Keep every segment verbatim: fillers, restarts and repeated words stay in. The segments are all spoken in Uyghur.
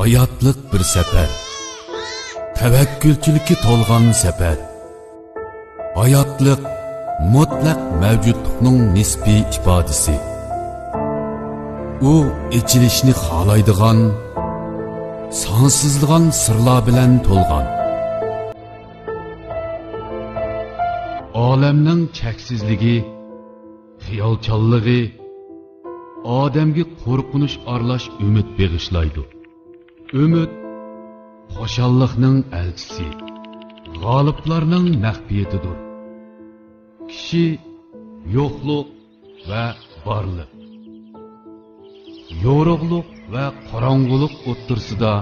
ھاياتلىق بىر سەپەر. تەۋەككۈلچىلىككە تولغان سەپەر. ھاياتلىق مۇتلەق مەۋجۇتلۇقنىڭ نىسپىي ئىپادىسى. ئۇ ئېچىلىشنى خالايدىغان، سانسىزلىغان سىرلار بىلەن تولغان. ئالەمنىڭ چەكسىزلىكى، خىيالچانلىقى ئادەمگە قورقۇنچ ئارىلاش ئۈمىد بېغىشلايدۇ. ئۈمىد خۇشاللىقنىڭ ئەلچىسى، غالىبلارنىڭ مەخپىيىتىدۇر. كىشى يوقلۇق ۋە بارلىق، يورۇقلۇق ۋە قاراڭغۇلۇق ئوتتۇرىسىدا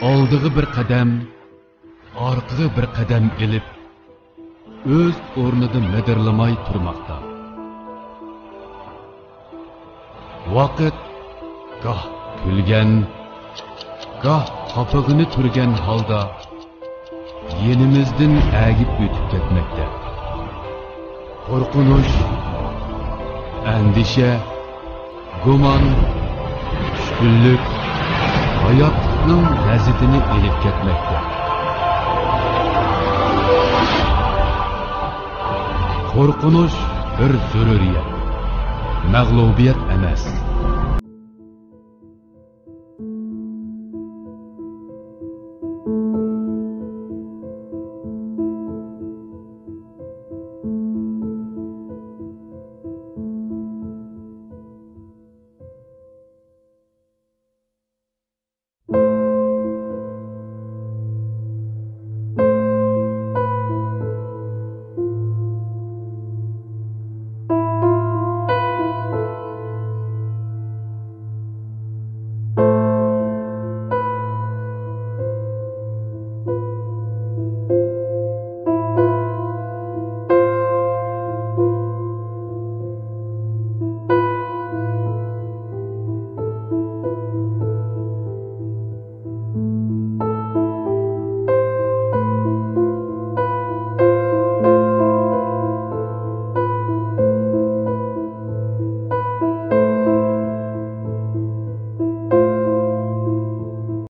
ئالدىغا بىر قەدەم، ئارقىغا بىر قەدەم ئېلىپ، ئۆز ئورنىدا مىدىرلىماي تۇرماقتا. ۋاقىت گاھ كۈلگەن، گاھ قاپىقىنى تۈرگەن ھالدا يېنىمىزدىن ئەگىپ ئۆتۈپ كەتمەكتە. قورقۇنچ، ئەندىشە، گۇمان، چۈشكۈنلۈك ھاياتلىقنىڭ لەززىتىنى ئېلىپ كەتمەكتە. قورقۇنچ بىر زۆرۈرىيەت، مەغلۇبىيەت ئەمەس.